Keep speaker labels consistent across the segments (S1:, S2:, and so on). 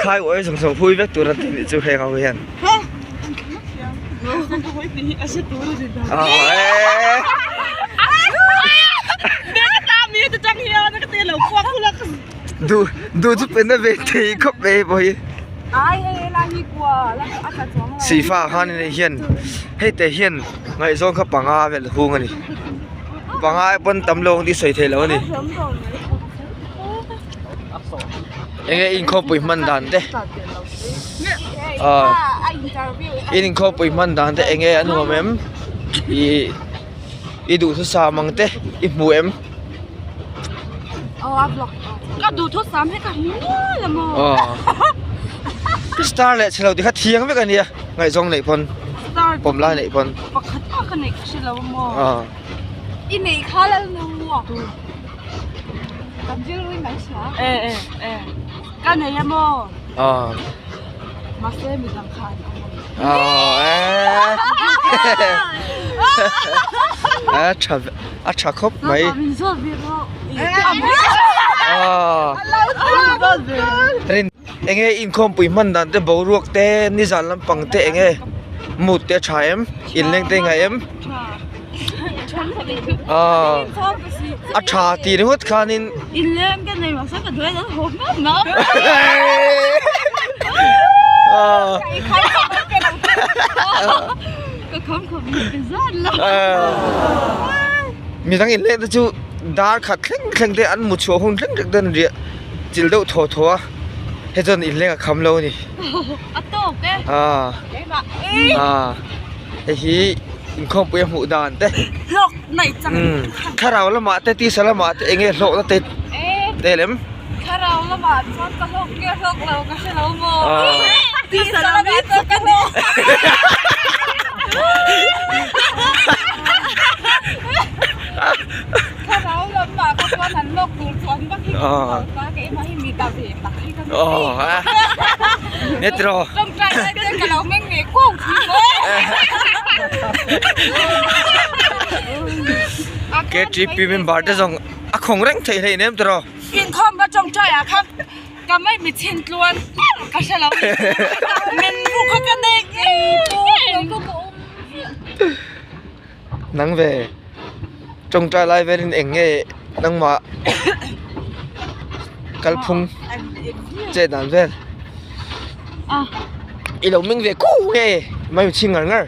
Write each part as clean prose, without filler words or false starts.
S1: Khai uai zawng zawng hui vek tur an ti nih chu heng ho hian. Duh duh chu pe na ve thei khawp mai pawh hi. Sihfa khan hei hian hei te hian ngaihzawng kha panga vel hung a ni panga pawn tam lo ang tih sawi theih loh a ni enge inkhawmpui hman dan te ah in inkhawmpui hman dan te enge a nuam em ih i duhthusam ang te i hmu em.
S2: Ka duhthusam hi ka hmu nual a maw.
S1: Star leh chhelo tih kha thiang vek a nia ngaihzawng neih pawn pawm lai neih pawn.
S2: Pakhat pawh ka neih ka hre lo a maw. I neih kha lal nu a. Kan rilru in kan hria. E e e ka nei a maw. Mahse midang kha an awm a.
S1: A tha a tha khawp mai. Enge inkhawmpui hman dan te boruak te nizan lampang te enge mood te a tha em inleng te ngai em a tha tih ringawt khanin
S2: inleng te nei mahse ka duai lo haw hmang hmang ka kham khawp ni zat lo
S1: midang inleng te chu dar khat thleng thleng te an mu chhuah hun thleng thleng te an riah chil deuh thaw thaw a hei chuan inleng a kham lo a ni
S2: a tawk e
S1: a hei hi inkhawmpui a hmuh dan te
S2: hlawk nei chang
S1: thlarau lamah te tisa lamah te eng nge hlawkna te te lem
S2: thlarau lamah chuan ka hlawk nge hlawk lo ka hre lo maw tisa lamah chuan ka hlawk thlarau lamah ka chuan an hlawk tur chu an va hi ka hmu lo ta keimah hi mi ta ve tak hi ka ni
S1: Metro
S2: tawngtai lai te ka lo meng ngei kuau thin maw
S1: KTP member te zawng a khawng reng theih hlein em tiraw
S2: inkhawm ka tawngtai ah khan ka mai mi chhin tluan ka hre lo min bu kha ka nei ngei
S1: nang ve tawngtai lai velin eng nge nangmah kalphung che dan vel i lo meng ve kuh nge mai mi chhing ngar ngar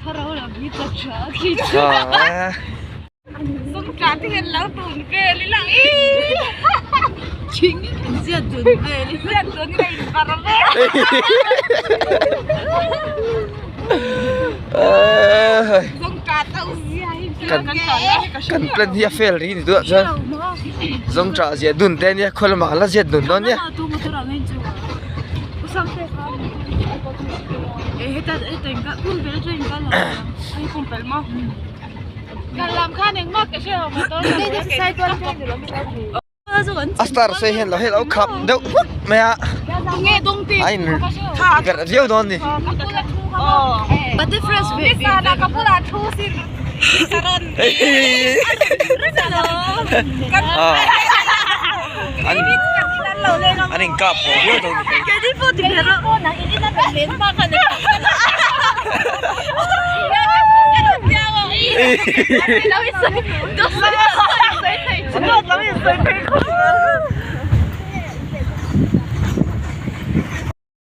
S1: Kan plan hi a fail rih ni duah chuan zawngṭah ziah dun te ania khawi lamah kan la ziat dun dawn nia. A star sei hian lo hei lo khap deuh hmuk mai a a in verh viau dawn a ni. An in kap pawh viau dawn a ni.